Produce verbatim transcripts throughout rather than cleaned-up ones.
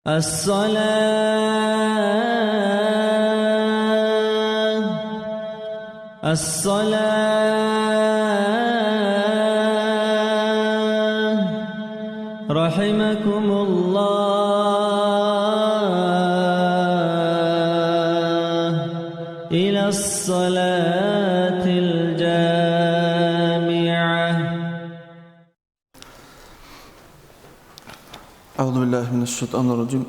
الصلاة، الصلاة، رحمكم الله، إلى الصلاة الجامعة. أعوذ بالله من الشيطان الرجيم.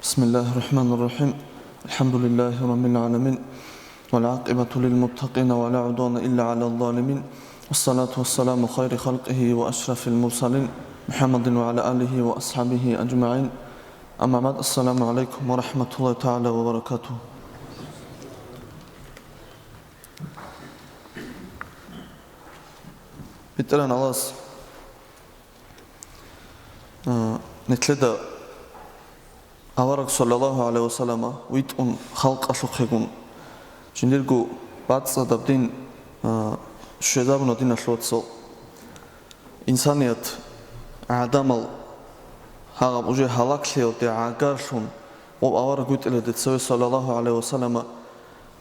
بسم الله الرحمن الرحيم. الحمد لله رب العالمين. والعاقبة للمتقين ولا عدوان إلا على الظالمين. والصلاة والسلام خير خلقه وأشرف المرسلين محمد وعلى آله وأصحابه أجمعين. أما بعد، السلام عليكم ورحمة الله تعالى وبركاته. БетӀергьан Аллагьас А, нилъеда авараг саллаллагьу гӀалайгьи вассаллама витӀун халкъалъухъегун, жиндирго бацӀцӀадаб дин, а, щвезабуна, диналъул вацал. Инсаният, гӀадамал гьагъаб уже гьалаглъиялде гӀагарлъун, гъоб авараг витӀиялде цеве саллаллагьу гӀалайгьи вассаллама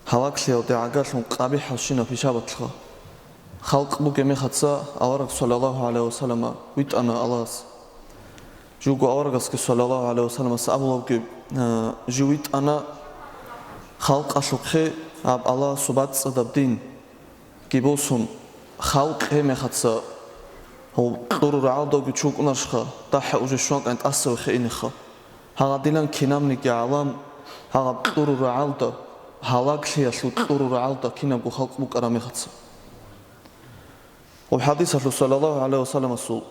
гьалаглъиялде гӀагарлъун къабихӀалщинаб пишабатлъха. Халкъ бугеб мехаца авараг саллаллагьу гӀалайгьи вассаллама витӀана Аллагьас. Живго аварагасги саллаллагьу гӀалайгьи вассалламас абулеб бугеб, а, жив витӀана халкъалъухъе гьаб Аллагьасул бацӀцӀадаб динги босун, халкъ гьеб мехаца гьав кьуру рагӀалдаги чи вукӀунарищха, дагьа уже щванкъан тӀаса вехе инеха. Гьагъадинан кинабниги гӀалам, гьагъаб кьуру рагӀалда, гьалаглъиялъул кьуру рагӀалда кинабго халкъ букӀараб мехаца. Гьеб хӀадисалъул саллаллагьу гӀалайгьи вассалламасул,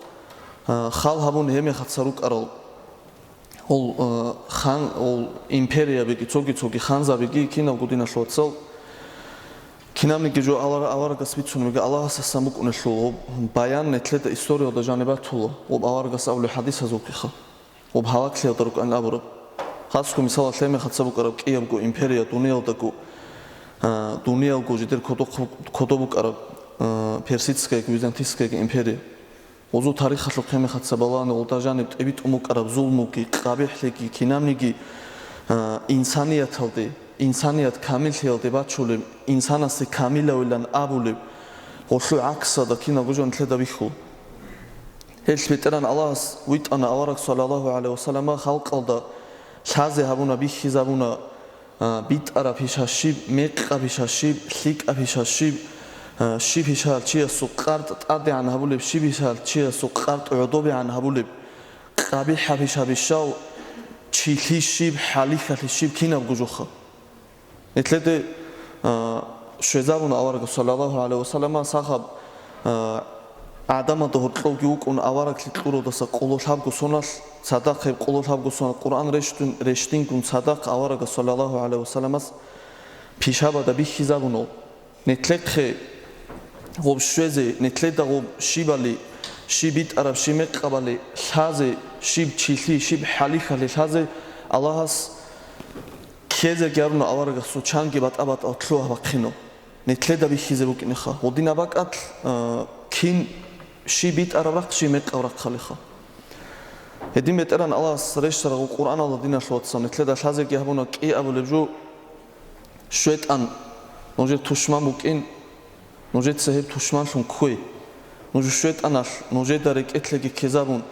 а, хал гьабун гьеб мехаца рукӀарал, гьол, а, хан, гьол империябиги, цоги-цоги ханзабиги кинабго, диналъул вацал, кинабниги жо авара-, аварагас бицунебиги Аллагьасасан букӀунелъул, гьоб баян нилъеда историялда жаниб батула, гьоб аварагас абулеб хӀадисазулъгиха. Гьоб гьалаглъиялда рукӀан абураб. Хасго мисалалъе мехаца букӀараб кӀиябго империя дуниялдаго, а, дуниялго жидер кодо-, кодо букӀараб, а, персидская, византийская империя. Гъозул тарихалъухъе мехаца балагьани, гъолда жаниб тӀибитӀун букӀараб зулмуги, къабихӀлъиги, кинабниги, а, инсанияталде, инсаният камиллъиялде бачулеб, инсанасе камилавилан абулеб, гъолъул гӀаксалда кинабго жо нилъеда бихьула. Гьелъ БетӀергьан Аллагьас витӀана авараг саллаллагьу гӀалайгьи вассаллама халкъалда, лъазе гьабуна, бихьизабуна, а, битӀараб пиша щиб, мекъаб пиша щиб, лъикӀаб пиша щиб, а, щиб пишал чиясул къартӀ тӀадегӀан гьабулеб, щиб пишал чиясул къартӀ гӀодобегӀан гьабулеб, къабихӀаб пиша бищал, чилъи щиб, хӀалихьалъи щиб, кинабго жоха. Нилъеде, а, щвезабуна авараг саллаллагьу гӀалайгьи вассаллама сахаб, а, гӀадамалда гьоркьовги вукӀун авараглъи кьуралдаса къоло лъабго соналъ, цадахъ гьеб къоло лъабго соналъ Къуръан рещтӀун, рещтӀингун цадахъ авараг саллаллагьу гӀалайгьи вассалламас пишабада бихьизабуна. Нилъехъе гъоб щвезе, нилъеда гъоб щибали, щиб битӀараб, щиб мекъабали лъазе, щиб чилъи, щиб хӀалихьалъи лъазе Аллагьас ккезеги гьаруна аварагасул чанги батӀа-батӀал лъугьа-бахъинал. Нилъеда бихьизе букӀинеха. Гъудинаб бакӀалъ, а, кин щиб битӀараб рахъ, щиб мекъаб рахъалиха. Гьедин БетӀергьан Аллагьас рещтӀарав Къуръаналда, диналъул вацал, нилъеда лъазеги гьабуна кӀиабулеб жо, ШайтӀан, нужер тушман букӀин, нужеца гьеб тушманлъун кквей. Нуж шайтӀаналъ нужеда рекӀелъеги ккезабун,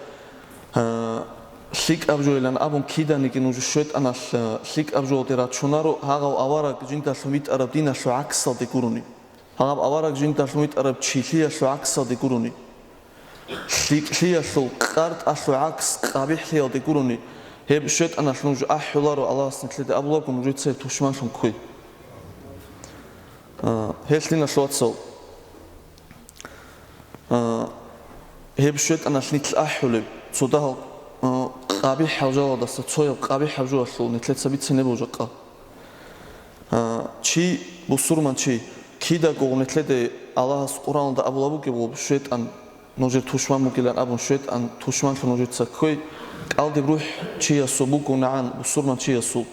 а, лъикӀаб жоилан абун киданиги, нуж шайтӀаналъ, а, лъикӀаб жоялде рачунаро, гьагъав авараг жиндалъун витӀараб диналъул гӀаксалде гурони. Гьагъаб авараг жиндалъун витӀараб чилъиялъул гӀаксалде гурони. ЛъикӀлъиялъул, къартӀалъул гӀакс къабихӀлъиялде гурони, гьеб шайтӀаналъ нуж ахӀуларо, Аллагьас нилъеда абулаго, нужеца гьеб тушманлъун кквей. А, гьелъ, диналъул вацал, а, гьеб шайтӀаналъ нилъ ахӀулеб, цо дагьал, а, къабихӀал жалаздаса цояв къабихӀаб жоялъул нилъеца бицине божакъа. А, чи, бусурман чи, кидаго нилъеде Аллагьас Къуръаналда абулаб бугеб, гъоб шайтӀан нужер тушман бугилан абун, шайтӀан тушманлъун нужеца кквей, кӀалдиб рухӀ чиясул бугонагӀан, бусурман чиясул.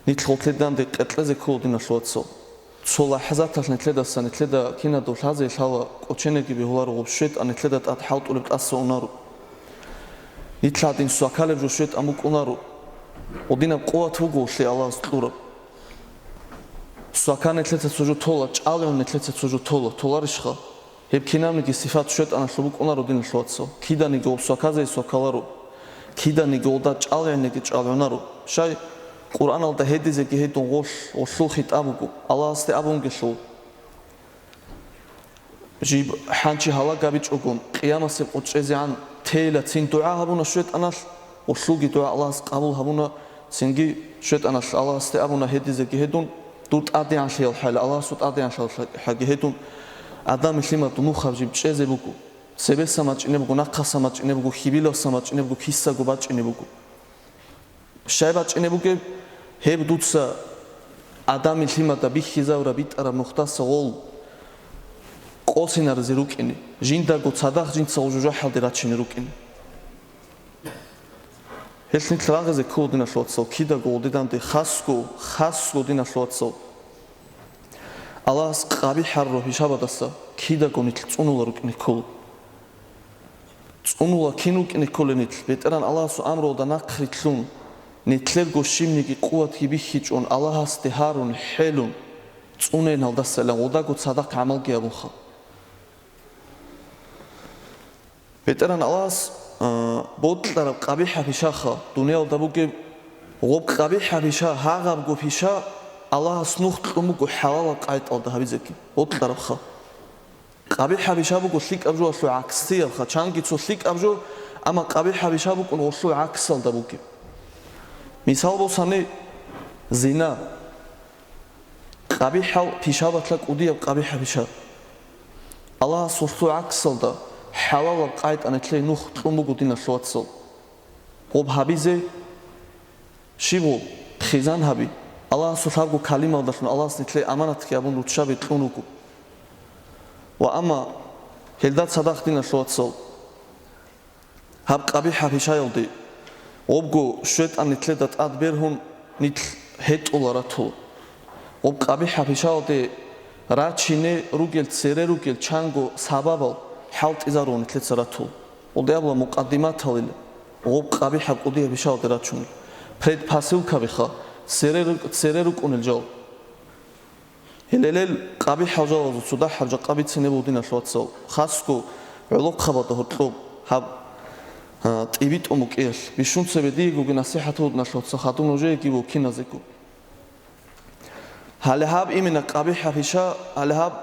Нилъ гъотлъе данде къеркьезе ккола, диналъул вацал. Цо лахӀзаталъ нилъедаса, нилъеда кинадав лъазе лъала, кӀоченеги бегьуларо, гъоб шайтӀан нилъеда тӀад хӀалтӀулеб тӀаса унаро. Нилъ гьадин свакалеб жо шайтӀан букӀунаро. Гъодинаб къуват буго уллъи Аллагьас кьураб. Свака нилъеца цо жо тола, чӀалгӀун нилъеца цо жо тола, толарищха? Гьеб кинабниги сифат шайтӀаналъул букӀунаро, диналъул вацал. Киданиги гъоб сваказеги свакаларо, киданиги гъолда чӀалгӀинеги чӀалгӀунаро. Щай, Къуръаналда гьедизеги гьедун гъолъ, гъолъул хитӀаб буго, Аллагьасде абунгелъул. Жиб хӀанчи гьалаг гьабичӀогун, къиямасеб къо чӀезегӀан тейилацин дугӀа гьабуна шайтӀаналъ, гъолъулги дугӀа Аллагьас къабул гьабуна, цинги шайтӀаналъ Аллагьасде абуна гьедизеги гьедун, дур тӀадегӀанлъиял хӀал, Аллагьасул тӀадегӀанлъиялги гьедун, Адамил лъимад нухаб жиб чӀезе буго. Цебеса мачӀине буго, нахъаса мачӀине буго, хьибиласа мачӀине буго, кисаго бачӀине буго. Щай бачӀине бугеб? Гьеб дуца Адамил лъимада бихьизавураб битӀараб нухдаса гъол къосинаризе рукӀине, жиндаго цадахъ жинца гъо жужахӀалде рачине рукӀине. Гьелъ нилъ рагъизе ккола, диналъул вацал, кидаго гъолдиданде хасго, хасго, диналъул вацал. Аллагьас къабихӀ гьарур пишабадаса кидаго нилъ цӀунула рукӀине ккола. ЦӀунула кин рукӀине кколел нилъ, БетӀеран Аллагьасул амруялда нахърилълъун, нилъерго щибниги къуватги бихьичӀун, Аллагьасде гьарун, хӀелун, цӀунейин гьалдасайилан гъолдаго цадахъ гӀамалги гьабунха. БетӀеран Аллагьас, а, бокьараб къабихӀаб пишаха, дуниялда бугеб гъоб къабихӀаб пиша, гьагъабго пиша Аллагьас нух кьун буго хӀалалаб къагӀидалда гьабизеги, бокьарабха. КъабихӀаб пиша буго лъикӀаб жоялъул гӀаксиябха, чанги цо лъикӀаб жо, амма къабихӀаб пиша букӀун гъолъул гӀаксалда бугеб. Мисал босани, зина. КъабихӀал пишабалъа кӀудияб къабихӀаб пиша. Аллагьас гъолъул гӀаксалда хӀалалаб къагӀида нилъее нух кьун буго, диналъул вацал. Гъоб гьабизе щиб гъоб? Хизан гьаби. Аллагьасул гьабго калимаялдалъун Аллагьас нилъее аманатги абун руччаби кьун руго. Ва амма гьелда цадахъ, диналъул вацал, гьаб къабихӀаб пишаялде, гъобго шайтӀан нилъеда тӀад бергьун, нилъ гьетӀула ратула. Гъоб къабихӀаб пишаялде рачине ругел, цере ругел чанго сабабал хӀалтӀизарун нилъеца ратула. Гъолде абула мукъаддиматалил гъоб къабихӀаб кӀудияб пишаялде рачунел. Предпосылкабиха, цере рук-, цере рукӀунел жал. Гьелелел къабихӀал жалазул цо дагьаб жакъа бицине буго, диналъул вацал, хасго гӀолохъабазда гьоркьоб гьаб, а, тӀибитӀун букӀиялъ. Бищун цебе диегоги насихӀат буго, диналъул вацал, хадуб нужееги вуккиназего. Гьале гьаб имена къабихӀаб пиша, гьале гьаб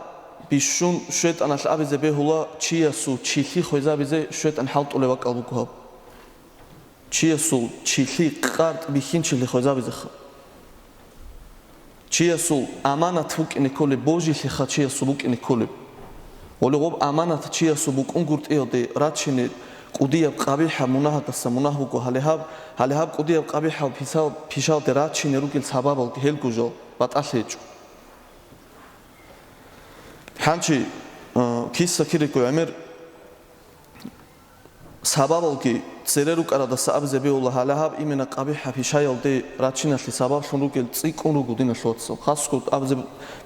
бищун шайтӀаналъ абизе бегьула, чиясул чилъи хвезабизе шайтӀан хӀалтӀулев бакӀал буго гьаб. Чиясул чилъи къартӀ бихьинчилъи хвезабизеха. Чиясул аманат букӀине кколеб, божилъиха чиясул букӀине кколеб. Гъоле гъоб аманат чиясул букӀунгутӀиялде рачине кӀудияб къабихӀаб мунагьадаса мунагь буго гьале гьаб, гьале гьаб кӀудияб къабихӀаб писал-, пишалде рачине ругел сабабалги гьелго жо батӀалъи гьечӀо. ХӀанчи, а, киса кирего гӀемер Сабабалги цере рукӀарадаса абизе бегьула гьале гьаб имена къабихӀаб пишаялде рачиналъе сабаблъун ругел цӀикӀкӀун руго, диналъул вацал. Хасго абизе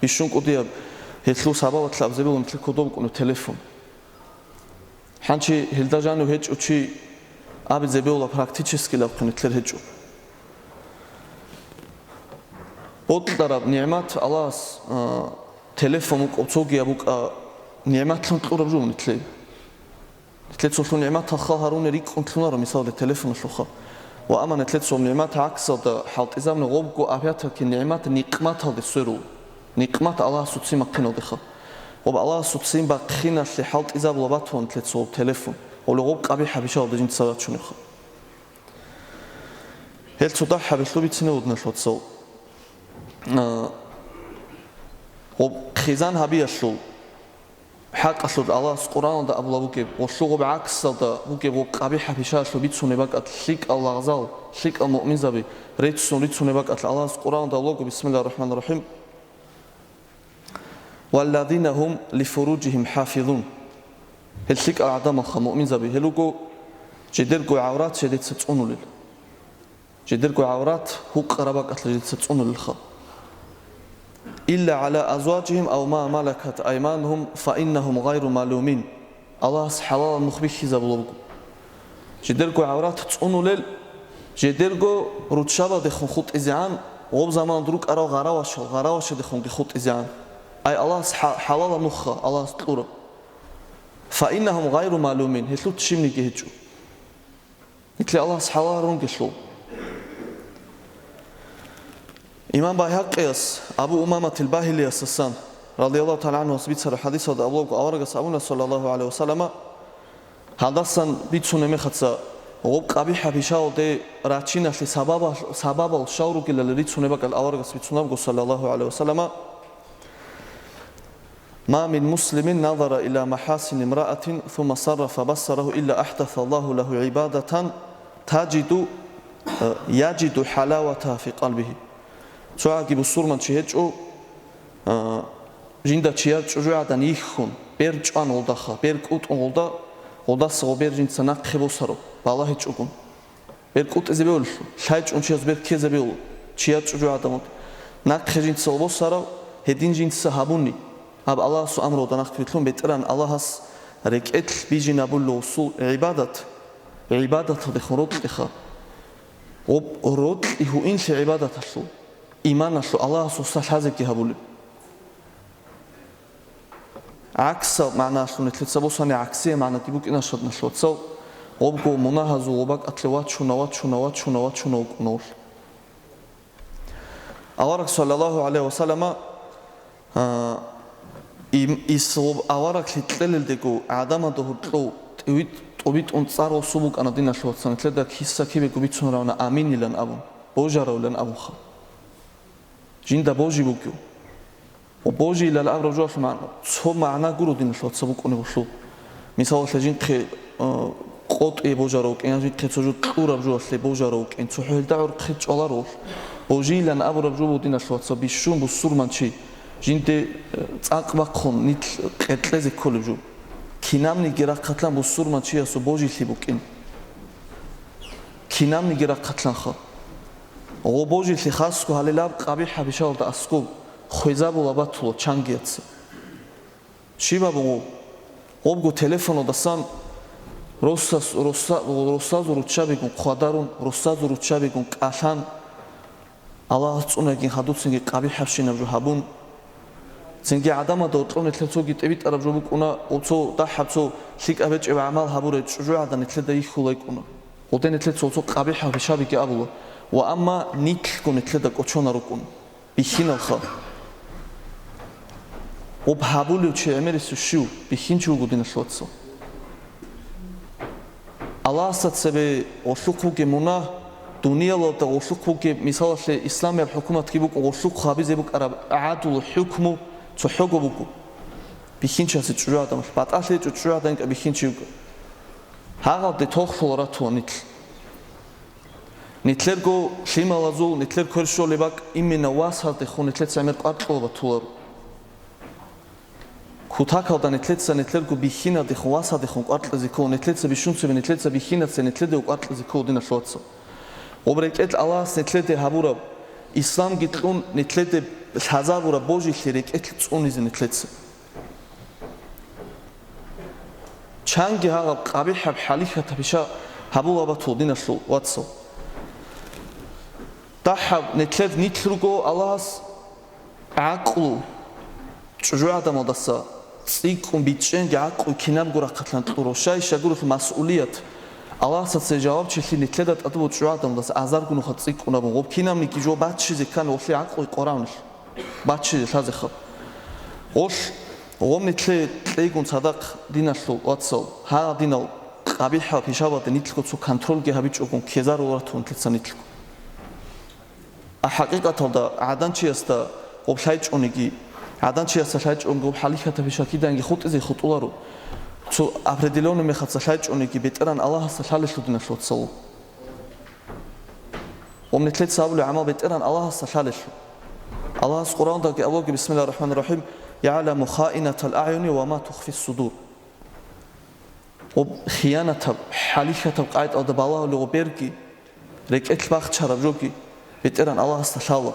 бищун кӀудияб гьелъул сабабалъа абизе бегьула нилъер кодоб букӀунеб телефон. ХӀанчи гьелда жанив гьечӀо чи абизе бегьула практически лъабхъи нилъер гьечӀо. Бокьараб нигӀмат Аллагьас, а, телефон букӀа, цогияб букӀа, нигӀматлъун кьураб жо нилъее. Нилъер цолъун нигӀматал хал гьаруни рикӀкӀун лъунаро, мисалде, телефоналъулха. Ва амма нилъер цо нигӀмат гӀаксалда хӀалтӀизабуни гъобго абиятаки нигӀмат никъматалде сверула. Никъмат Аллагьасул ццин бахъиналдеха. Гъоб Аллагьасул ццин бахъиналъе хӀалтӀизабула батула нилъер цо телефон. Гъоле гъоб къабихӀаб пишалде жинца рачунеха. Гьел цо дагьаб гьелъул бицине вуго, диналъул вацал. А, гъоб хизан гьабиялъул хӀакъалъулъ Аллагьас Къуръаналда абула бугеб, гъолъул гъоб гӀаксалда бугеб гъоб къабихӀаб пишаялъул бицунеб бакӀалъ лъикӀал лагъзал, лъикӀал муъминзаби реццун рицунеб бакӀалъ Аллагьас Къуръаналда абулаго, бисмиллагьир рахӀманир рахӀим, «Валладина гьум лифуружигьим хӀафизун». Гьел лъикӀал гӀадамалха муъминзаби, гьел руго жидерго гӀаврат жидеца цӀунулел. Жидерго гӀаврат гьукъараб бакӀалъа жидеца цӀунулелха. «Илла гӀала азважигьим ав ма малакат айманугьум фаиннагьум гъайру малумин». Аллагьас хӀалалаб нух бихьизабула буго. Жидерго гӀаврат цӀунулел, Жедерго руччабадехун хутӀизегӀан, гъоб заманалда рукӀарал гъаравашал, гъаравашадехунги хутӀизегӀан. Ай Аллагьас хӀа-, хӀалалаб нухха, Аллагьас кьураб. Фаиннагьум гъайру малумин, гьелъул щибниги гьечӀо. Нилъе Аллагьас хӀалал гьарунгелъул. Имам Байгьакъияс Абу Умаматил Багьилиясасан, радияллагьу тагӀала гӀангьу, бицараб хӀадисалда абулаго, аварагас абуна, саллаллагьу гӀалайгьи ва саллама, гьадасан бицунеб мехаца, гъоб къабихӀаб пишаялде рачиналъе сабабал-, сабабал щал ругелали рицунеб бакӀал аварагас бицунебго, саллаллагьу гӀалайгьи ва саллама, «Ма мин муслимин назара иля махасини имраатин, сумма саррафа басарагьу илля ахӀдасаллагьу лагьу гӀибадатан тажиду, э, яжиду хӀалаватагьа фи къалбигьи». ЦогӀаги бусурманчи гьечӀо, э, жинда чияр чӀужугӀадан йихьун, бер чӀван гъолдаха, бер кӀутӀун гъолда, гъолдаса гъо бер жинца нахъе босаро, балагьичӀогун. Бер кӀутӀизе бегьулелъул, лъай чӀун чияз бер ккезе бегьула, чияр чӀужугӀадан. Нахъе жинца гъо босарав, гьедин жинца гьабуни, гьаб Аллагьасул амруялда нахъвилълъун, БетӀергьан Аллагьас рекӀелъ бижинабулев усул гӀибадат, гӀибадаталдехун рокьиха. Гъоб рокьи гьуинлъи гӀибадаталъул, иманалъул Аллагьасул сахлъазеги гьабулеб. ГӀаксал магӀналъун нилъеца босани, гӀаксияб магӀнаги букӀина шадналъ вацал, гъобго мунагьазул гъобакӀалъе вачуна, вачуна, вачуна, вачуна вукӀуна улъ. Авараг, саллаллагьу гӀалайгьи ва саллама, а, им-, ис гъоб авараглъи кьелелдего гӀадамазда гьоркьов тӀивитӀ-, тӀубитӀун цӀар гъосул букӀана, диналъ вацал, нилъеда киса кибего бицун равна аминилан абун, божаравилан абунха. Жинда божи бугев. Ва божийилан абураб жоялъул магӀна, цо магӀна гуро, диналъ вацал, букӀунеб гьелъул. Мисалалъе, жинхъе, э, къотӀие божарав вукӀин, я жинхъе цо жо кьураб жоялъе божарав вукӀин, цохӀо гьелда гӀорхъе чӀваларо. Божийилан абураб жо буго, диналъ вацал, бищун бусурманчи жинде, э, цӀакъ бахъун нилъ къеркьезе кколеб жо. Кинабниги рахъалъан бусурманчиясул божилъи букӀин. Кинабниги рахъалъанха. Гъо божилъи хасго гьалилаб къабихӀаб пишаялда аскӀоб хвезабула батула чангияца. Щиб абун гъоб? Гъобго телефоналдасан росас-, роса-, росазул руччабигун хъвадарун, росазул руччабигун кӀалъан, Аллагьас цӀунагин хадуцинги къабихӀабщинаб жо гьабун, цинги гӀадамазда гьоркьоб нилъер цоги тӀибитӀараб жо букӀуна, цо дагьаб цо лъикӀаб гьечӀеб гӀамал гьабурай чӀужугӀадан нилъеда йихьулайкӀуна. Гъоде нилъеца цо къабихӀаб пишабиги абула, ва амма нилъго нилъеда кӀочонарукӀун бихьиналха. Гъоб гьабулев чи гӀемерисев щив? Бихьинчи вуго, диналъ вацал. Аллагьасда цебе гъолъухъ бугеб мунагь, дуниялалда гъолъухъ бугеб, мисалалъе, исламияб хӀукуматги букӀун, гъолъухъ гьабизе букӀараб гӀадлу хӀукму цохӀого буго. Бихьинчиясе чӀужугӀадан, батӀалъи гьечӀо чӀужугӀадан бихьинчи вукӀа. Гьагъалде толъула ратула нилъ. Нилъерго лъималазул, нилъер квер щолеб бакӀ именно васаздехун нилъеца гӀемер кӀвар кьола батуларо. Кутакалда нилъеца нилъерго бихьинадехун, васадехун кӀвар кьезе ккола, нилъеца бищун цебе, нилъеца бихьинацин нилъеде кӀвар кьезе ккола, диналъ вацал. Гъоб рекӀелъ Аллагьас нилъеде гьабураб, исламги кьун нилъеде лъазабураб божилъи рекӀелъ цӀунизе нилъеца. Чанги гьагъаб къабихӀаб хӀалихьатаб пиша гьабула батул, диналъул вацал. Дагьаб нилъер нилъ руго Аллагьас гӀакълу чӀужугӀадамалдаса цӀикӀкӀун бичӀчӀенги гӀакълу кинабго рахъалъан кьурав. Щай-щай гурелъул масъулият, Аллагьасда цебе жавабчилъи нилъеда тӀадабу чӀужугӀадамалдаса азарго нуха цӀикӀкӀун абун, гъоб кинабниги жо баччизе ккани гъолъи гӀакълу къоравнилъ. Баччизе лъазехъаб. Гъолъ, гъом нилъее кьейгун цадахъ, диналъул вацал, гьагъадинал къабихӀал пишабалде нилъго цо контрольги гьабичӀогун ккезаруларо нилъеца нилъго. А хӀакъикъаталда гӀаданчиясда гъоб лъайчӀониги, гӀаданчиясда лъайчӀониги гъоб хӀалихьатаб пиша киданги хутӀизе хутӀуларо. Цо определённый мехаца лъайчӀониги БетӀергьан Аллагьасда лъалелъул, диналъул вацал. Гъоб нилъеца гьабулеб гӀамал БетӀергьан Аллагьасда лъалелъул. Аллагьас Къуръандаги абулаги, бисмиллагьир рахӀманир рахӀим, «ЯгӀламу хаинатал агӀюни ва ма тухфи ссудур». Гъоб хиянатаб, хӀалихьатаб къайдалда балагьулев гъоб берги, рекӀелъ бахчараб жоги БетӀергьан Аллагьасда лъала.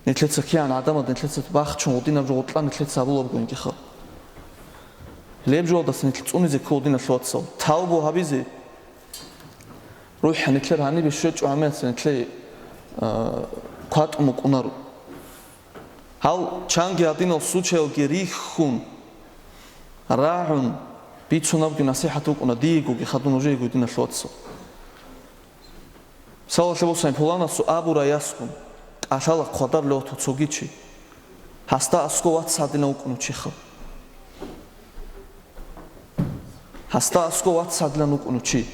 Нилъеца кигӀан гӀадамазда нилъеца бахчун гъодинаб жо гъоркьа нилъеца гьабулабгониги хаб. Леб жоялдаса нилъ цӀунизе ккола, диналъул вацал. Тавбу гьабизе, РухӀ нилъер гьанибе щвечӀо гӀаммаца нилъее, а, кватӀун букӀунаро. Гьал чанги гьадинал случаялги рихьун, рагӀун, бицунабги насихӀат букӀуна диегоги хадуб нужеего, диналъул вацал. Мисалалъе босани, пуланасул абураясгун кӀалъала хъвадар лъугьа цоги чи. Гьасда аскӀов вац гьадинав вукӀуна чиха. Гьасда аскӀов вац гьадинав вукӀуна чи.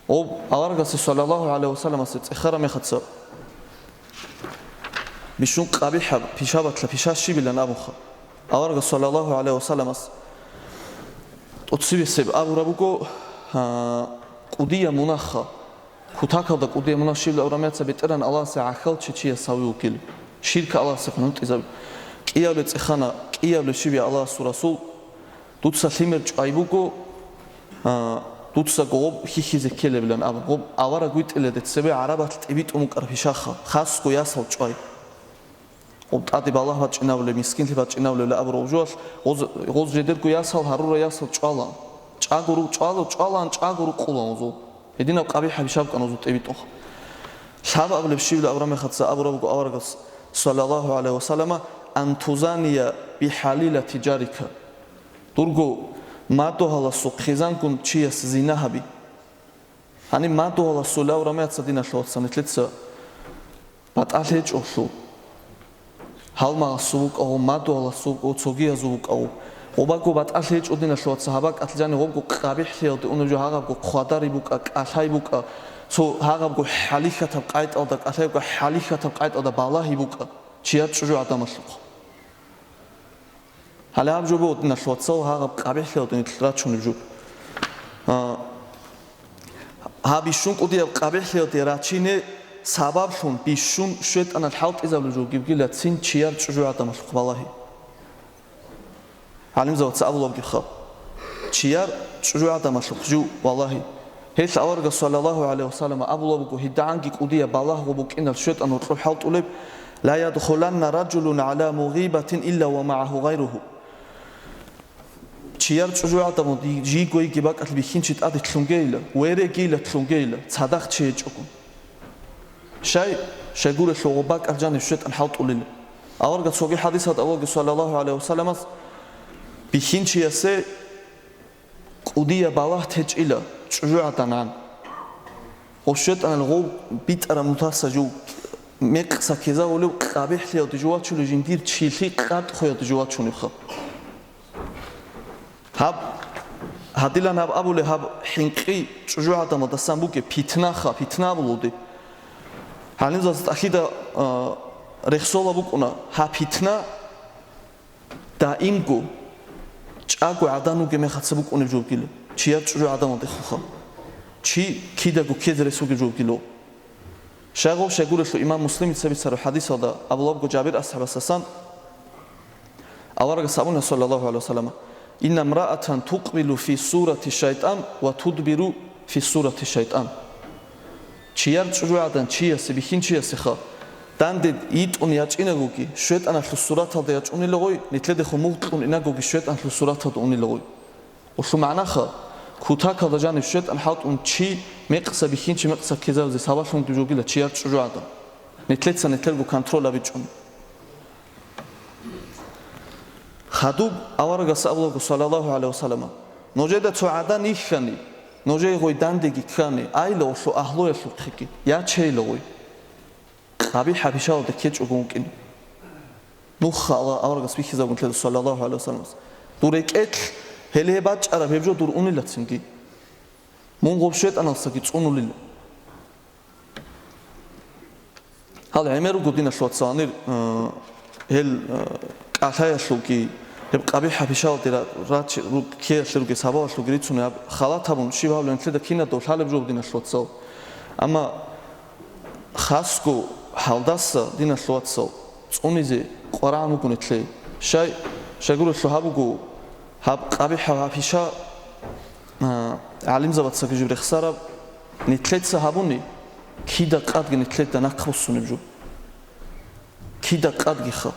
Гьоб аварагасде, саллаллагьу гӀалайгьи ва салламасде, цӀехараб мехалъ бищун къабихӀаб пишабалъа пиша щибилан абунха. Аварагас, саллаллагьу гӀалайгьи ва салламас, тӀоцебесеб абураб буго, а, кӀудияб мунагьха, кутакалда кӀудияб мунагь щибилан абураб мехалъ БетӀергьан Аллагьасе гӀахьалчи чияс гьавив вукӀин, ширк Аллагьасехун гьунтӀизаб. КӀиябли цӀехана, кӀиябли щиб, я Аллагьасул Расул, дуца лъимер чӀвай буго, а, дуцаго гъоб хьихьизе ккелебилан абун, гъоб авараг витӀиледе цебе гӀарабалъ тӀибитӀун букӀараб пишаха, хасго ясал чӀвай. Гъоб тӀаде балагь бачӀинабулеб, мискинлъи бачӀинабулеб абураб жоялъ, гъоз, гъоз жидерго ясал, гьарура ясал чӀвала. ЧӀаго ру-, чӀвала, чӀвалаан чӀаго рукъулаан гъозул. Гьединаб къабихӀаб пишаб букӀана гъозул тӀибитӀун. Лъабабилеб щибилан абураб мехалъ абураб буго аварагас, саллаллагьу гӀалайгьи ва саллама: «Ан тузания бихӀалилати жарика». Дурго мадугьаласул хъизангун чияс зина гьаби. Гьаниб мадугьаласул абураб мехалъ, диналъул вацал, нилъеца батӀалъи гьечӀолъул, гьалмагъасул вукӀа гъо, мадугьаласул вукӀа гъо, цогиязул вукӀа гъо. Гъобаго батӀалъи гьечӀо, диналъул вацал, гьаб бакӀалъ жанив гъобго къабихӀлъиялде унеб жо, гьагъабго хъвадари букӀа, къалъай букӀа, цо гьагъабго хӀалихьатаб къайтӀалда, къалъайго хӀалихьатаб къайтӀалда балагьи букӀа чияр чӀужугӀадамалъухъ. Гьале гьаб жо буго, диналъул вацал, гьагъаб къабихӀлъиялде нилъ рачунеб жо. А, гьаб бищун кӀудияб къабихӀлъиялде рачине сабаблъун бищун щайтӀаналъ хӀалтӀизабулеб жо бугила цин чияр чӀужугӀадамалъухъ балагьи. ГӀалимзабаца абулеб бугебха, чияр чӀужугӀадамалъухъ жив валагьи. Гьелъ аварагас, саллаллагьу гӀалайгьи ва саллама, абулеб буго, гьедигӀанги кӀудияб балагьго букӀиналъ щайтӀан гьоркьоб хӀалтӀулеб: «Ла ядхуланна ражулун гӀала мугъибатин илла ва магӀагьу гъайругьу». Чияр чӀужугӀадамо ди-, жийго йиги бакӀалъ бихьинчи тӀаде лъунгейила, верегийила лъунгейила, цадахъ чи гьечӀого. Щай, щайгурелъул гъоб бакӀалъ жанив щайтӀан хӀалтӀулила. Аварагас цоги хӀадисалда абулаги, саллаллагьу гӀалайгьи ва салламас, бихьинчиясе кӀудияб балагь течӀила чӀужугӀадангӀан. Гъов щайтӀанал гъов битӀараб мутаса жив мекъса ккезавулев къабихӀлъиялде жо вачулев жиндир чилъи къатӀхъуялде жо вачуневха. Гьаб, гьадилан гьаб абулеб, гьаб хӀинкъи чӀужугӀадамалдасан бугеб питнаха, питна абулуди. ГӀалимзабаз тӀахьида, а, рехсола букӀуна, гьаб питна даимго чӀаго гӀадан вугеб мехалъ букӀунеб жо бугила, чияр чӀужугӀадамалдехунха. Чи кидаго ккезе рес вугеб жо бугила. Щайгъов щайгурелъул имам Муслимица бицараб хӀадисалда абулеб буго Жабир асхӀабасдасан, аварагас абуна, саллаллагьу гӀалайгьи ва саллама: «Инна мраатан тукъбилу фи сурати шайтӀан ва тудбиру фи сурати шайтӀан». Чияр чӀужугӀадан чиясе, бихьинчиясеха, данде йитӀун ячӀинагоги, щайтӀаналъул сураталда ячӀунила гъой, нилъедехун мугъ кьун инагоги, щайтӀаналъул сураталда унила гъой. Гъолъул магӀнаха, кутакалда жанив щайтӀан хӀалтӀун чи мекъса бихьинчи мекъса ккезавизе сабаблъун вугеб жо бугила чияр чӀужугӀадан. Нилъеца нилъерго контроль гьабичӀони. Хадуб аварагас абулаго, саллаллагьу гӀалайгьи ва саллама: «Нужеда цо гӀадан йихьани, нужее гъой дандеги ккани, айила гъолъул агьлуялъухъеги, ячейила гъой». КъабихӀаб пишаялде ккечӀого вукӀин. Нухха Аллагь аварагас бихьизабун лъеда, саллаллагьу гӀалайгьи ва салламас: «Дур рекӀелъ гьеле гьеб бачӀараб гьеб жо дур унилацинги. Мун гъоб щайтӀаналсаги цӀунулила». Гьал гӀемер руго, диналъул вацал, гьанир, э, гьел, э, кӀалъаялъулги, гьеб къабихӀаб пишаялде ра-, рачи-, ру-, ккеялъе ругел сабаблъулги рицунеб гьаб халат гьабун щиб гьабулеб нилъеда киназдаго лъалеб жо, диналъул вацал. Амма хасго гьалдаса, диналъул вацал, цӀунизе къваригӀун вуго нилъее. Щай, щайгурелъул гьаб буго, гьаб къабихӀаб гьаб пиша, а, гӀалимзабацаги жиб рехсараб, нилъеца гьабуни, кида къадги нилъеда нахъ буссунеб жо. Кида къадгиха.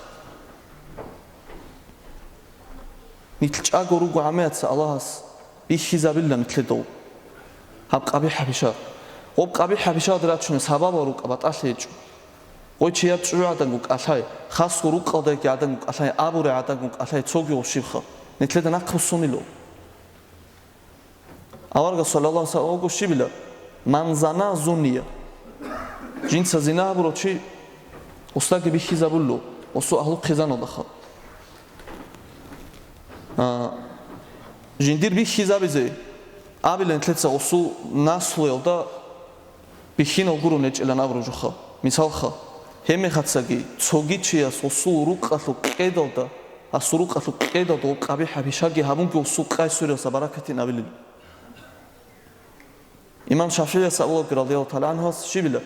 Нилъ чӀаго руго гӀаммаца Аллагьас бихьизабила нилъеда. Гьаб къабихӀ гьабиша. Гъоб къабихӀ гьабишалде рачунел сабабал рукӀа батӀалъи гьечӀо. Гъой чияр чӀужугӀаданго кӀалъай, хасго рукъалдаги гӀаданго кӀалъай, абурай гӀаданго кӀалъай цоги гъов щибха. Нилъеда нахъ буссунило. Аварагас саллаллагьу гӀалайгьи ва саллам вуго щибила: «Ман зана зуния». Жинца зина гьабурав чи гъусдаги бихьизабулло, гъусу агьлу хъизаналдаха. А, жиндир бихьизабизе абила нилъеца гъусул наслуялда бихьинал гуро нечӀилан абураб жоха. Мисалха, гьебмехацаги цоги чияс гъусул рукъалъул къедалда, гьасул рукъалъул къедалда гъоб къабихӀ гьабишаги гьабунги гъусул къай свериялъа баракатин абилин. Имам ШафигӀияс абулаги радияллагьу тагӀала гӀангьуяс щибила: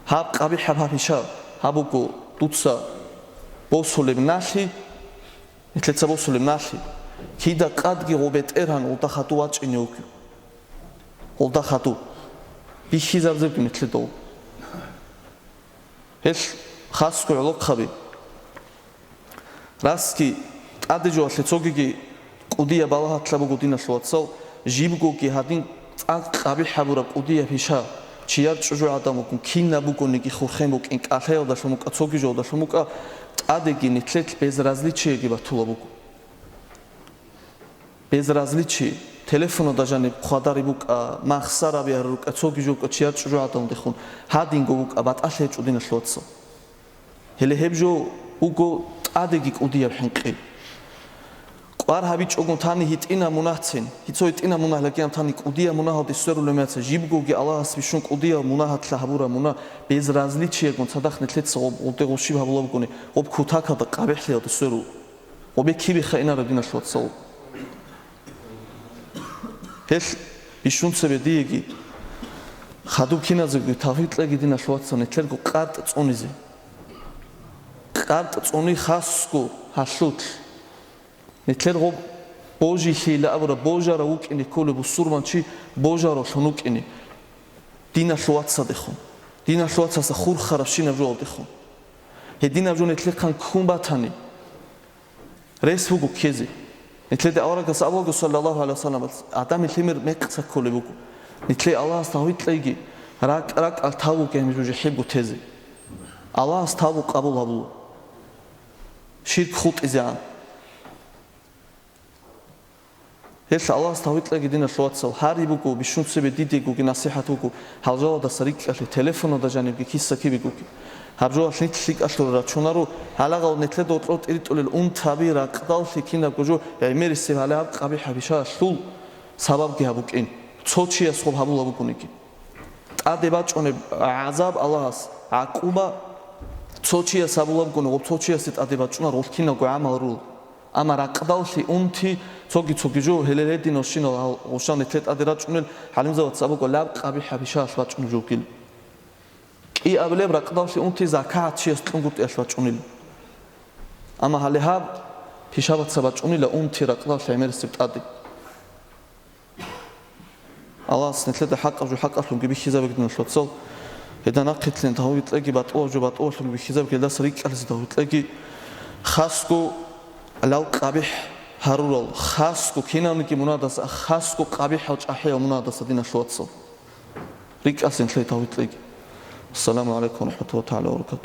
«Гьаб къабихӀаб гьабиша, гьаб буго дуца босулеб налъи, нилъеца босулеб налъи, кида къадги гъоб бетӀергьан гъолда хадув вачӀине вугев. Гъолда хадув». Бихьизабизебги нилъеда вуго. Гьелъ хасго гӀолохъаби. Расги тӀаде жоялъе цогиги кӀудияб балагьатлъа буго, диналъул вацал, жибгоги гьадин цӀакъ къабихӀ гьабураб кӀудияб гьиша, чияр чӀужугӀадан вукӀун, кинаб бугониги хурхен букӀин, кӀалъаялдалъун букӀа, цоги жоялдалъун букӀа, тӀадеги нилъелъ безразличиеги батула буго. Безразличие, телефонада жаниб хъвадариб букӀа, махсараби гьаруркӀа, цоги жо букӀа, чияр чӀужугӀадан вукӀун, гьадинго букӀа, батӀалъи гьечӀо, диналъул вацал. Гьеле гьеб жо буго тӀадеги кӀудияб хӀинкъи. КӀвар гьабичӀого тани гьитӀинаб мунагьцин, гьицо гьитӀинаб мунагь лакӀиям тани кӀудияб мунагьалде сверулеб меца, жибгоги Аллагьас бищун кӀудияб мунагьатлъа гьабураб мунагь, безразличиего цадахъ нилъеца гъоб, гъобде гъущиб гьабулабгони, гъоб кутакалда къабихӀлъиялде сверу. Гъобе кибеха инараб, диналъул вацал. Гьелъ бищун цебе диеги, хадуб киназеги тавфикъ кьеги, диналъул вацал, нилъерго къартӀ цӀунизе. КъартӀ цӀуни хасго гьалъулъ. Нилъер гъоб божилъийилан абураб, божарав вукӀине кколеб бусурманчи божаравлъун вукӀине. Диналъул вацалдехун. Диналъул вацалъа хурхарабщинаб жоялдехун. Гьединаб жо нилъехъан ккун батани, рес буго ккезе. Нилъеда аварагас абулаго, саллаллагьу гӀалайгьи ва саллам, Адамил лъимер мекъса кколеб буго. Нилъее Аллагьас тавфикъ кьейги, ракӀ-ракӀалъ тавбуги гьеб жо жихӀибго тезе. Аллагьас тавбу къабул гьабула. Ширк хутӀизегӀан. Гьелъ Аллагьас тавфикъ кьеги, диналъул вацал, гьари буго, бищун цебе дидегоги насихӀат буго, гьал жаладаса рикӀкӀалъе, телефонада жанибги киса кибегоги. Гьаб жоялъ нилъ лъикӀалъура рачунаро, гьалагъал нилъеда гьоркьор тӀиритӀулел унтаби, ракъдаллъи, кинабго жо гӀемерисеб гьале гьаб къабихӀ гьабишалъул сабабги гьаб букӀин. Цо чияс гъоб гьабула бугониги. ТӀаде бачӀунеб гӀазаб Аллагьас, гӀакъуба, цо чияс гьабулабгони, гъоб цо чиясе тӀаде бачӀунар гъолъ кинабго гӀамал рул. Амма ракъдаллъи унти цоги-цоги жо, гьелел гьединал щинал гьал гъущан нилъе тӀаде рачӀунел гӀалимзабаца абуго, лаб къабихӀ гьабишалъ бачӀунеб жо вукӀин. КӀиабилеб ракъдаллъи унти закагӀат чияс кьунгутӀиялъ бачӀунил. Амма гьале гьаб пишабаца бачӀунила унти ракъдаллъи гӀемерисеб тӀаде. Аллагьас нилъеда хӀакъаб жо хӀакъалъунги бихьизабеги, диналъул вацал, гьеда нахъилълъин тавфикъ кьеги, батӀулаб жо батӀулалъунги бихьизабеги, гьелдаса рикӀкӀалъизе тавфикъ кьеги, хасго лал къабихӀ гьарурал, хасго киналниги мунагьалдаса, хасго къабихӀал чӀахӀиял мунагьалдаса, диналъул вацал. РикӀкӀалъизе нилъее тавфикъ кьеги. Ассаламу гӀалайкум ва рахӀматуллагьи тагӀала ва баракатугь.